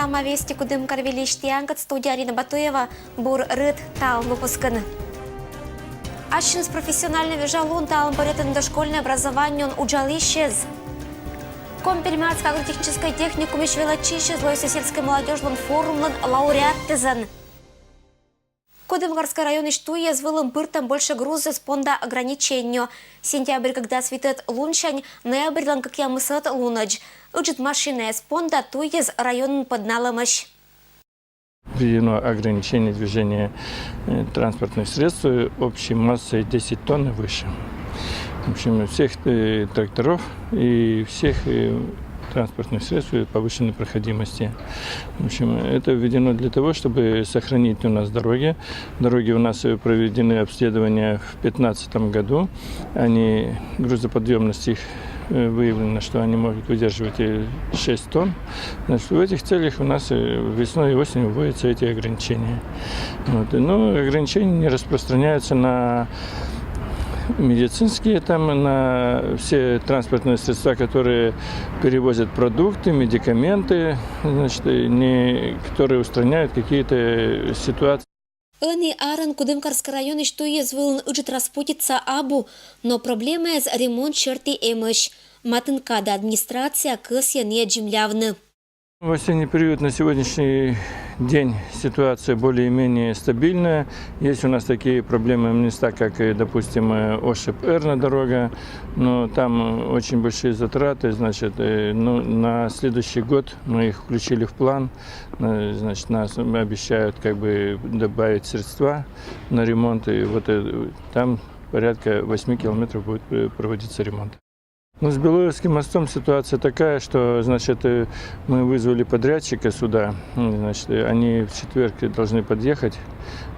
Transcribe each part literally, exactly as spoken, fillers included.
Ма вести кудымкар вылысь тіянкӧд, студияын Арина Батуева. Бур рыт талун выпускын. Ачыс профессиональнӧй вежон лун талун пӧръятӧны дошкольнӧй образованиеын уджалысьӧс. Коми-Пермяцкӧй агротехническӧй техникумысь велӧдчысьӧс лоисны сельскӧй молодёжлӧн форумлӧн лауреатӧсӧн. Кудымкарскӧй районысь туйӧс вылын пыртӧм больше грузӧс понда ограничение. Сентябрь кыкдас витӧд лунсянь ноябрьлӧн кӧкъямысӧд лунӧдз. Ыджыд машинаӧс понда туйӧс районын пӧдналӧмаӧсь. Введено ограничение движения э, транспортных средств э, общей массой десять тонн и выше. В общем, всех э, тракторов и всех э, транспортных средств э, повышенной проходимости. В общем, это введено для того, чтобы сохранить у нас дороги. Дороги у нас э, проведены обследования в пятнадцатом году. Они, грузоподъемность их э, выявлено, что они могут выдерживать э, шесть тонн. Значит, в этих целях у нас э, весной и осенью вводятся эти ограничения. Вот. Но ограничения не распространяются на медицинские, там, на все транспортные средства, которые перевозят продукты, медикаменты, значит, и не, которые устраняют какие-то ситуации. Ӧні арын Кудымкарскӧй районысь туйӧс вылын ыджыд распутица абу, но проблемаыс ремонт серти эмӧсь. Матын кадӧ администрация кӧсйӧ нин дземлявны. В осенний период на сегодняшний день ситуация более-менее стабильная. Есть у нас такие проблемные места, как, э, допустим, э, Ошиб-Эрна дорога, но там э, очень большие затраты, значит, э, ну, на следующий год мы их включили в план. Э, значит, нас обещают как бы добавить средства на ремонт, и вот э, там порядка восьми километров будет э, проводиться ремонт. Ну, с Белоевским мостом ситуация такая, что, значит, э, мы вызвали подрядчика сюда. М, Значит, э, они в четверг должны подъехать.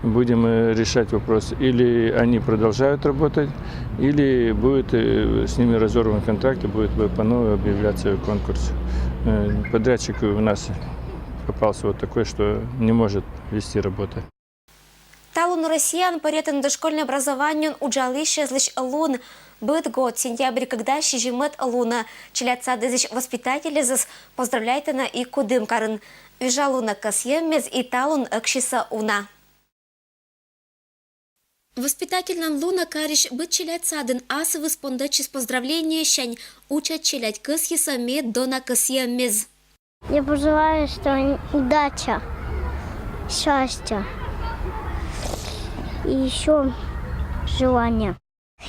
Будем э, решать вопрос. Или они продолжают работать, или будет э, с ними разорван контракт и будет э, по новой объявляться конкурс. Э, Подрядчик у нас попался вот такой, что не может вести работы. Талун Россияын пӧръятӧны дошкольнӧй образованиеын уджалысьӧслысь лун. Быд год сентябрь кыкдас сизимӧд лунӧ челядьсадысь воспитательӧс поздравляйтӧны и Кудымкарын. Вежон лунӧ кӧсйӧммез и талун ӧксисӧ уна. Воспитательлӧн лунӧ карысь быд челядьсадын асывыс пондӧдчис поздравлениесянь. Учкӧд челядь кӧсйисӧ мед дона кӧсйӧммес. Я пожелаю, что они удача, счастья и еще желания.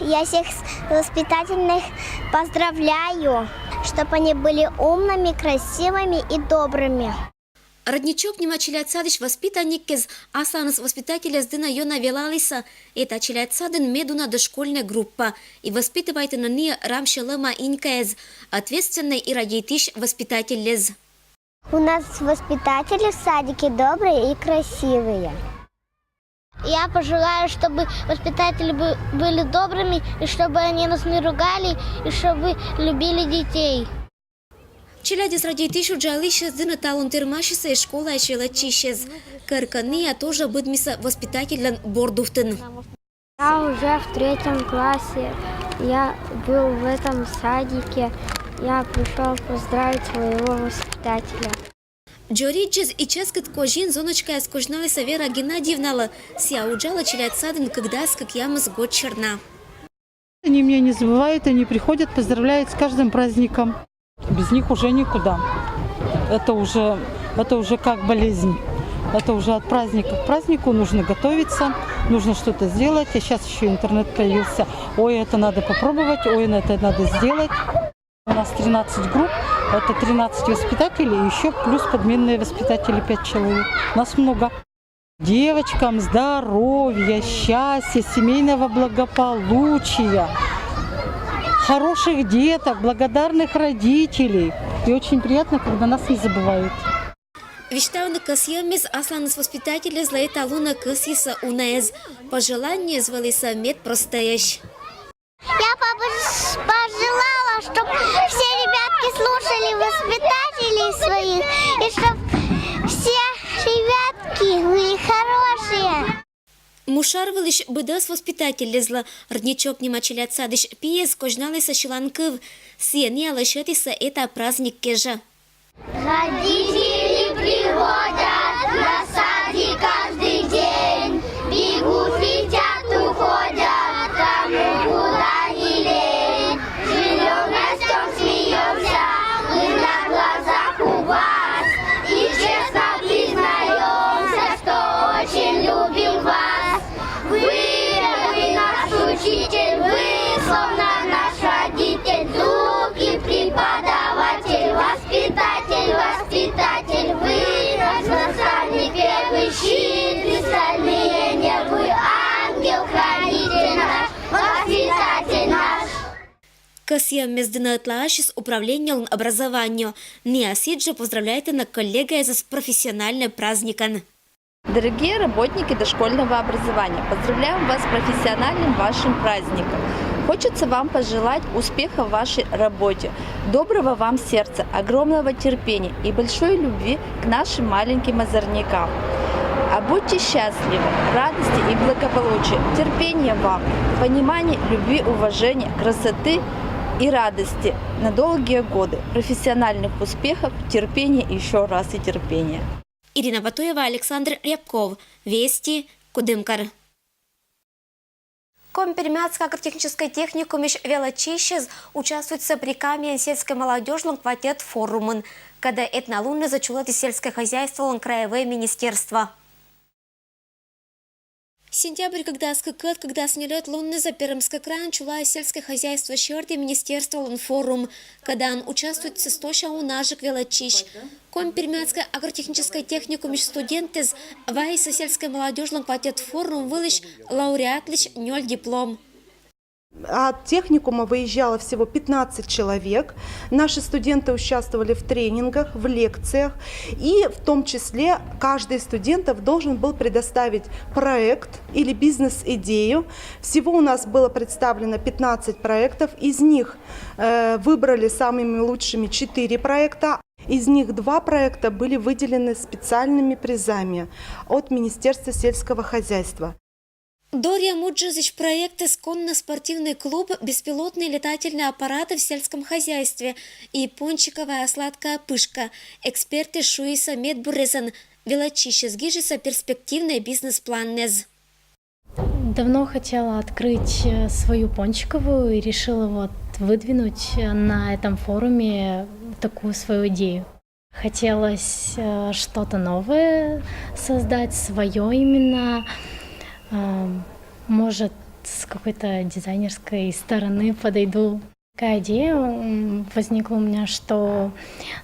Я всех с- воспитательных поздравляю, чтобы они были умными, красивыми и добрыми. Родничок нима челядьсадысь воспитанниккӧд асланыс воспитательӧс дінӧ ёна велалісӧ. Эта челядьсадын медуна дошкольнӧй группа. И воспитывайтӧны нин рам сьӧлӧма инькаӧс, ответственнӧй и радейтысь воспитательӧс. У нас воспитатели в садике добрые и красивые. Я пожелаю, чтобы воспитатели бы- были добрыми, и чтобы они нас не ругали, и чтобы любили детей. Челядьӧс радейтысь уджалысьӧс дінӧ талун тэрмасисӧ и школаысь велӧдчысьӧс. Керкӧ ниа тоже быдмисӧ воспитательлӧн бордувтын. Я уже в третьем классе. Я был в этом садике. Я пришел поздравить своего воспитателя. Дзоридзьӧс и чӧскыд козин зоночкаӧс козьналісӧ Вера Геннадьевналы. Сійӧ уджалӧ челядьсадын кыкдас кӧкъямыс год серна. Они меня не забывают, они приходят, поздравляют с каждым праздником. Без них уже никуда. Это уже, это уже как болезнь. Это уже от праздника к празднику нужно готовиться, нужно что-то сделать. А сейчас еще интернет появился. Ой, это надо попробовать, ой, это надо сделать. У нас тринадцать групп, это тринадцать воспитателей, еще плюс подменные воспитатели, пять человек. Нас много. Девочкам здоровья, счастья, семейного благополучия, хороших деток, благодарных родителей. И очень приятно, когда нас не забывают. Висьтавны кӧсйӧммес асланыс воспитательӧслы эта лунӧ кӧсйисӧ унаӧс. Пожеланиеыс вӧлісӧ мед простӧйӧсь. Я побож- пожелала, чтобы все ребятки слушали воспитателей своих, и чтобы все ребятки были хорошие. Мушар вылысь быдӧс воспитательлы Родничок нима челядьсадысь пиыс козьналісӧ сьыланкыв. Сійӧ ниалы сетісӧ эта праздник кежӧ. Родители, Приходят на садик каждый день, бегут, летят, уходят, кому куда не лень. Живем, растем, смеемся, мы на глазах у вас. И честно признаемся, что очень любим вас. Вы первый наш учитель, вы словно наш родитель, друг и преподаватель, воспитатель, воспитатель, вы наш наставник, первый щит, кристальные нервы, ангел-хранитель наш, воспитатель наш. Кӧсйӧммес дінӧ ӧтлаасис управлениелӧн образованиеӧ. Ниа сідзжӧ поздравляйтӧны коллегаэзӧс профессиональнӧй праздникӧн. Дорогие работники дошкольного образования, поздравляем вас с профессиональным вашим праздником. Хочется вам пожелать успеха в вашей работе, доброго вам сердца, огромного терпения и большой любви к нашим маленьким озорникам. А будьте счастливы, радости и благополучия, терпения вам, понимания, любви, уважения, красоты и радости на долгие годы, профессиональных успехов, терпения, еще раз и терпения. Ирина Батуева, Александр Рябков. Вести, Кудымкар. Коми-Пермяцкӧй агротехническӧй техникумысь велӧдчысьӧс участвуйтӧ Прикамьяын сельскӧй молодёжьлӧн кватет форумын, кодӧс этналуннас чулӧмтіс сельскӧй хозяйстволӧн краевӧй министерство. Сентябрь кыкдас кыкӧд — кыкдас нёльӧд луннас Пермскӧй крайын чулаӧсь сельскӧй хозяйство сьӧрті министерстволӧн форум, кодӧн участвуйтӧ сто ся унажык велӧдчысь. Коми-Пермяцкӧй агротехническӧй техникумысь студентъяс вайисӧ сельскӧй молодёжьлӧн кватет форум вылысь лауреатлысь нёль диплом. От техникума выезжало всего пятнадцать человек. Наши студенты участвовали в тренингах, в лекциях. И в том числе каждый из студентов должен был предоставить проект или бизнес-идею. Всего у нас было представлено пятнадцать проектов. Из них э, выбрали самыми лучшими четыре проекта. Из них два проекта были выделены специальными призами от Министерства сельского хозяйства. Доръям уджыс проектыс конно-спортивный клуб, беспилотные летательные аппараты в сельском хозяйстве и пончиковая сладкая пышка. Экспертъяс шуисӧ медбуррӧзӧн, велӧдчысьяс гижисӧ перспективнӧй бизнес-планнас. Давно хотела открыть, э, свою пончиковую и решила вот выдвинуть, э, на этом форуме такую свою идею. Хотелось, э, что-то новое создать, свое именно. Э, может, с какой-то дизайнерской стороны подойду. Такая идея, м, возникла у меня, что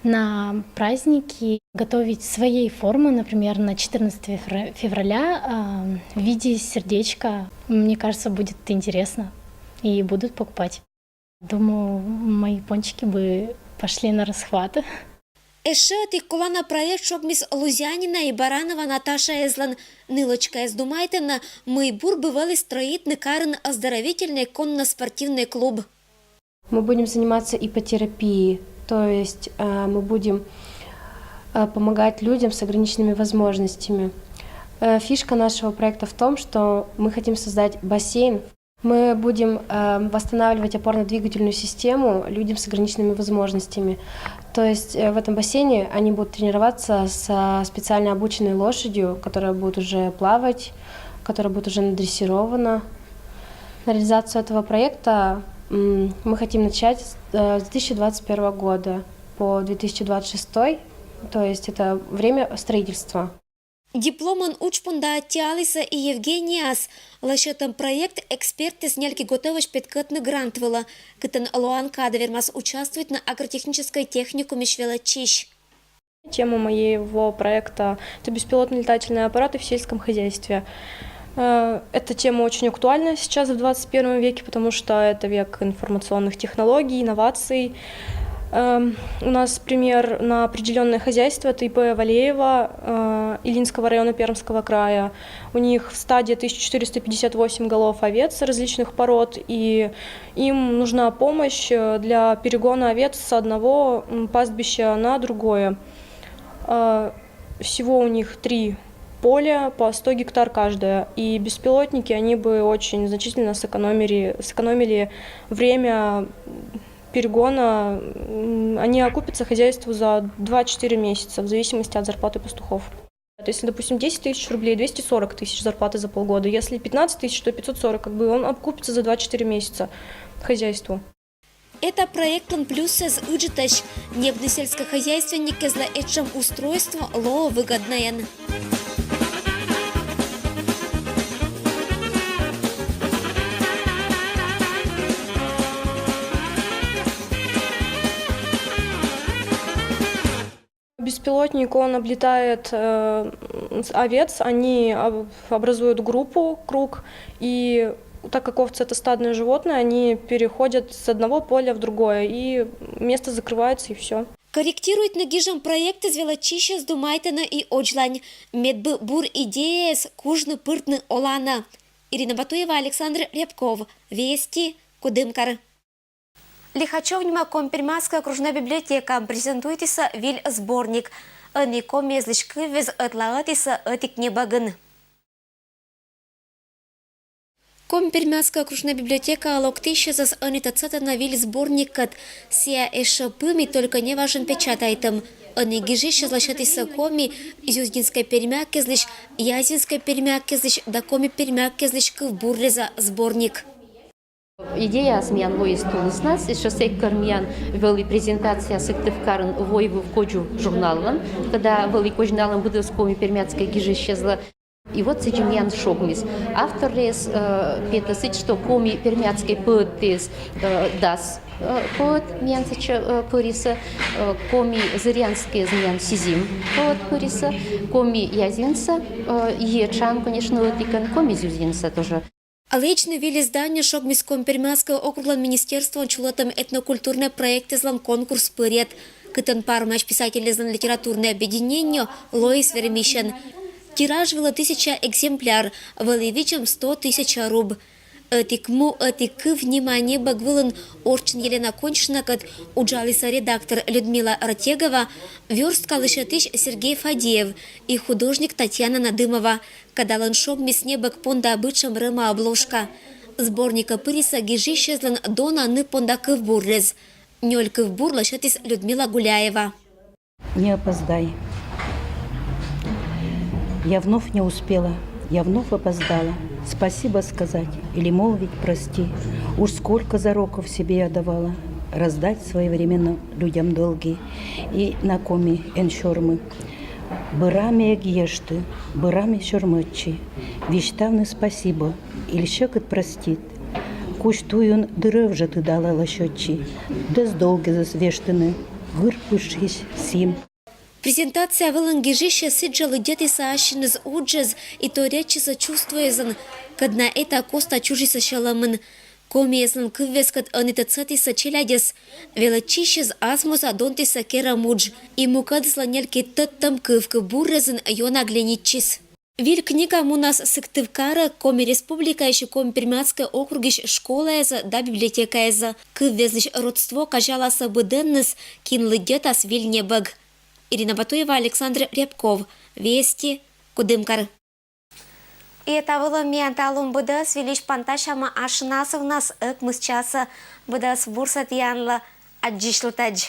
на праздники готовить своей формы, например, на четырнадцатое февра-, февраля, а, в виде сердечка, мне кажется, будет интересно и будут покупать. Думаю, мои пончики бы пошли на расхват. Эшшӧ ӧти колана проект шогмис Лузянина и Баранова Наташаэзлӧн. Нылӧчкаэз думайтӧны, мый бур бы вӧлі строитны карын оздоровительный конно-спортивный клуб. Мы будем заниматься иппотерапией, то есть, э, мы будем, э, помогать людям с ограниченными возможностями. Э, фишка нашего проекта в том, что мы хотим создать бассейн. Мы будем, э, восстанавливать опорно-двигательную систему людям с ограниченными возможностями. То есть, э, в этом бассейне они будут тренироваться со специально обученной лошадью, которая будет уже плавать, которая будет уже надрессирована. На реализацию этого проекта, м, мы хотим начать с, э, с две тысячи двадцать первого года по две тысячи двадцать шестой, то есть это время строительства. Дипломӧн удж понда аттьӧалісӧ и Евгенияӧс. Лӧсьӧдӧм проект экспертъяс нелькиготӧвӧсь петкӧдны грант вылӧ, кытӧн лоан кадӧ вермас участвуйтны агротехническӧй техникумысь велӧдчысь. Тема моего проекта — это беспилотные летательные аппараты в сельском хозяйстве. Э, эта тема очень актуальна сейчас, в двадцать первом веке, потому что это век информационных технологий, инноваций. Эм, у нас пример на определённое хозяйство — это ИП Валеева, э, Ильинского района Пермского края. У них в стаде тысяча четыреста пятьдесят восемь голов овец различных пород, и им нужна помощь, э, для перегона овец с одного, м, пастбища на другое. Э, всего у них три поля по сто гектар каждое, и беспилотники, они бы очень значительно сэкономили, сэкономили время, перегона, они окупятся хозяйству за два-четыре месяца, в зависимости от зарплаты пастухов. То есть, если, допустим, десять тысяч рублей, двести сорок тысяч зарплаты за полгода. Если пятнадцать тысяч, то пятьсот сорок, как бы он окупится за два-четыре месяца хозяйству. Эта проектлан плюсэз ыджытӧсь. Небны сельскохозяйственникезлы этшӧм устройство лоӧ выгоднӧйӧн. Беспилотник, он облетает э, овец, они образуют группу, круг, и так как овцы — это стадное животное, они переходят с одного поля в другое, и место закрывается, и все. Корректируйтны гижӧм проектэз велӧдчысьяс думайтӧны и водзлань, медбы бур идеяяс кужны пыртны оланӧ. Ирина Батуева, Александр Рябков, Вести, Кудымкар. Лихачёв нима Коми-Пермяцкӧй окружнӧй библиотека презентуйтіс выль сборник. Ӧні комиезлысь кывйӧз ӧтлаӧдіс ӧтик небӧгын. Коми-Пермяцкӧй окружнӧй библиотекаӧ локтысьясӧс ӧні тӧдсӧдӧны выль сборниккӧд. Сійӧ эшшӧ пым и только неважӧн печатайтӧм. Ӧні гижысьяс лӧсьӧдісны коми, зюздинскӧй пермякезлысь, язинскӧй пермякезлысь да коми пермякезлысь кывбурреза сборник. Идеяыс миян лоис тулыснас, эшшӧ сэк, кор миян вӧлі презентация Сыктывкарын «Войвыв кодзув» журналлӧн, когда вӧлі козьналӧм быдӧс коми-пермяцкӧй гижысьяслы. И вот сэтшӧм миян шогмис. Авторъяс петӧ сідз, что коми-пермяцкӧй поэтъяс дас поэт миян сэтчӧ пырисӧ, коми-зырянскӧйыс миян сизим поэт пырисӧ, коми-язинса, етшаӧн, конечно, ӧтикӧн, коми-зюздинса тоже. Лэдзны выль издание шогмис Коми-Пермяцкӧй округлӧн министерстволӧн чулӧтӧм этнокультурнӧй проектэзлӧн конкурс пырйӧд, кытӧн пармаӧсь писательезлӧн литературнӧй объединение, лоис вермысьӧн. Тираж вылӧ тысяча экземпляр, вӧлі видзӧм сто тысяча руб. «Ӧтик му, ӧтик кыв» нима небӧг вылын орччӧн Елена Коньшинакӧд уджаліс редактор Людмила Ратегова, вёрстка лӧсьӧдысь Сергей Фадеев и художник Татьяна Надымова. Кадалӧн шогмис небӧг понда бытшӧм рӧма обложка. Сборникӧ пырисӧ гижысьяслӧн дона ны понда кывбуррез. Нёль кывбур лӧсьӧдіс Людмила Гуляева. Не опоздай. Я вновь не успела, я вновь опоздала. Спасибо сказать или молвить прости. Уж сколько зароков себе я давала раздать своевременно людям долги. И на коми эн сёрмы. Быра ме эг ешты, быра ме сёрмӧдчи, висьтавны спасибо, иль сьӧкыд простит. Кузь туйын дыр ӧвжӧ тыдалӧ лӧсьӧдчи, ды эз долгезыс вештыны гыр пышйысь сім. Презентация вылын гижысьяс сідзжӧ лыддьӧдісӧ ассьыныс уджӧс и торйӧдчисӧ чувствоясӧн, кӧд на эта коста чужисӧ сьӧлӧмын. Комияслӧн кывъяскӧд ӧні тӧдсӧдісӧ челядьӧс. Велӧдчысьяс ас муса донтісӧ керӧм удж и мукӧдыслӧн нелькит тӧдтӧм кыв кывбуррезын ёна гленитчис. Выль книга мунас Сыктывкарӧ, Коми Республикаысь и Коми-Пермяцкӧй округысь школаясӧ да библиотекаясӧ. Кывъяслысь родство казяласӧ быдӧнныс, кин лыддьӧдас выль небӧг. Ирина Батуева, Александр Рябков, Вести, Кудымкар. И эта вылӧ миян талун быдӧс. Вильысь пантасямӧ ашнас вывсьыс ӧкмыс часӧ. Быдӧс бурсӧ тіянлы, аддзысьлытӧдз.